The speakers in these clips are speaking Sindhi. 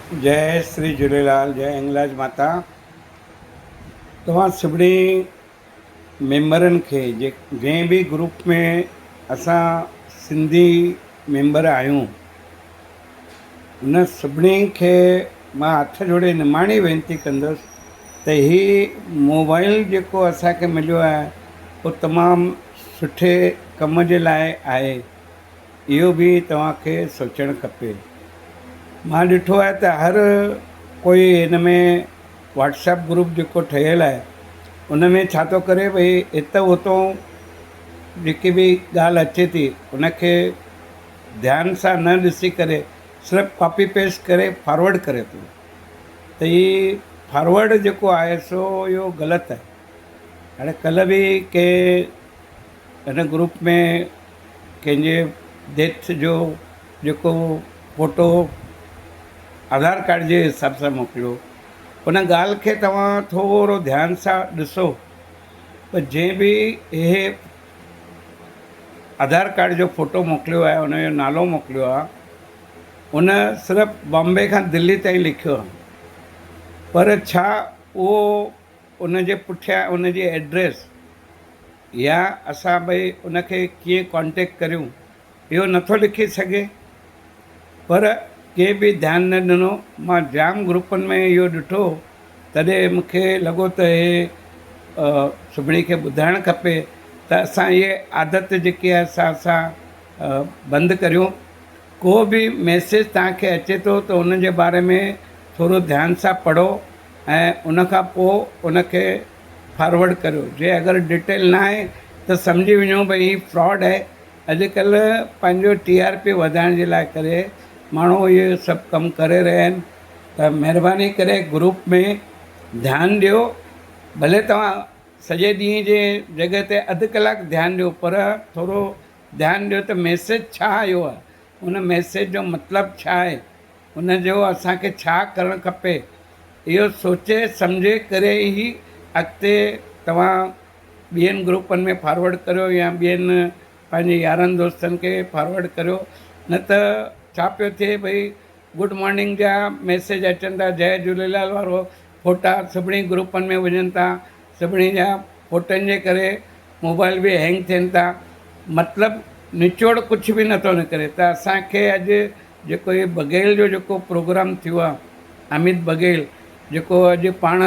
جئي شري جهوليلال جئي هنگلاج ماتا توهان سڀني ميمبرن کي جنهن به گروپ ۾ اسان سنڌي ميمبر آهيون ان سڀني کي مان هٿ جوڙي نماڻي وينتي ڪندس ته هي موبائل جيڪو اسان کي مليو آهي اهو تمام سٺي ڪم جي لاء آهي اهو به توهان کي سوچڻ کپي. مان ڏٺو آهي ته هر ڪوئي هن ۾ واٽس ايپ گروپ جيڪو ٺهيل آهي ان ۾ ڇا ٿو ڪري ڀئي هتو هتو جيڪي به ڳالهه اچي ٿي ان کي ڌيان سان نه ڏسي ڪري صرف ڪاپي پيسٽ ڪري فارورڊ ڪري ٿو ته هي فارورڊ جيڪو آهي سو اهو غلط آهي هاڻي ڪلهه به ڪي هن گروپ ۾ ڪنهن جي ڊيٿ جو جيڪو فوٽو آڌار ڪارڊ جي حساب سان موڪليو ان ڳالهه کي توهان ٿورو ڌيان سان ڏسو ته جنهن به اهي آڌار ڪارڊ جو فوٽو موڪليو آهي ان جو نالو موڪليو آهي ان صرف بامبي کان دلي تائين لکيو آهي پر ڇا اهو ان جي پٺيان ان جي ايڊريس يا اسان ڀئي ان کي ڪيئن ڪانٽيڪٽ ڪريون اهو نٿو لکي سگهي پر ڪنهن به ڌيان نه ڏنو مان جام گروپن ۾ اهو ڏٺو تڏهن مون کي لڳو ته هي سڀني کي ٻڌائڻ کپي ته اسان اهي عادت جيڪي آهي سا اسان بند ڪريون ڪو به ميسيج توهان کي اچي ٿو ته ان جي باري ۾ ٿورو ڌيان سان پڙهو ۽ ان کان پوء ان کي فارورڊ ڪريو جي اگر ڊيٽيل نه آهي ته سمجهي وڃو ڀئي هي فراڊ آهي اڄڪلهه پنهنجو ٽي آر پي وڌائڻ جي لاء ڪري ماڻهو اهي سڀ ڪم ڪري رهيا آهن ته مهرباني ڪري گروپ ۾ ڌيان ڏيو ڀلي توهان سڄي ڏينهن جي جڳهه تي اڌ ڪلاڪ ڌيان ڏيو پر ٿورو ڌيان ڏيو ته ميسيج ڇا آيو آهي ان ميسيج جو مطلب ڇا آهي ان جو اسان کي ڇا ڪرڻ کپي اهو سوچي سمجهي ڪري ئي اڳتي توهان ٻين گروپن ۾ فارورڊ ڪريو يا ٻين پنهنجي يارن دوستن کي فارورڊ ڪريو نه ته ڇا پيو ٿئي ڀئي گڊ مارننگ جا ميسيج اچن ٿا جئي جهوليلال وارو فوٽا سڀني گروپن ۾ وڃن ٿا سڀني جا فوٽن جي ڪري موبائل به هينگ ٿين ٿا مطلب نچوڙ ڪجهه به نٿو نڪري ته اسان کي اڄ جيڪو هي بگيل جو جيڪو پروگرام ٿيو آهي اميت بگيل جيڪو اڄ پاڻ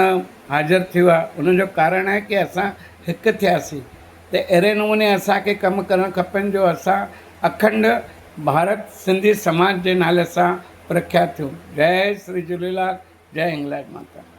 حاضر ٿيو آهي ان جو ڪارڻ آهي ڪي اسان هڪ ٿياسين ته اهڙي نموني اسان کي ڪم ڪرڻ کپن جو اسان اکنڊ ڀارت سنڌي سماج جي نالي سان پرکيات ٿيون جئي شري جهوليلال جئي هنگلاج ماتا.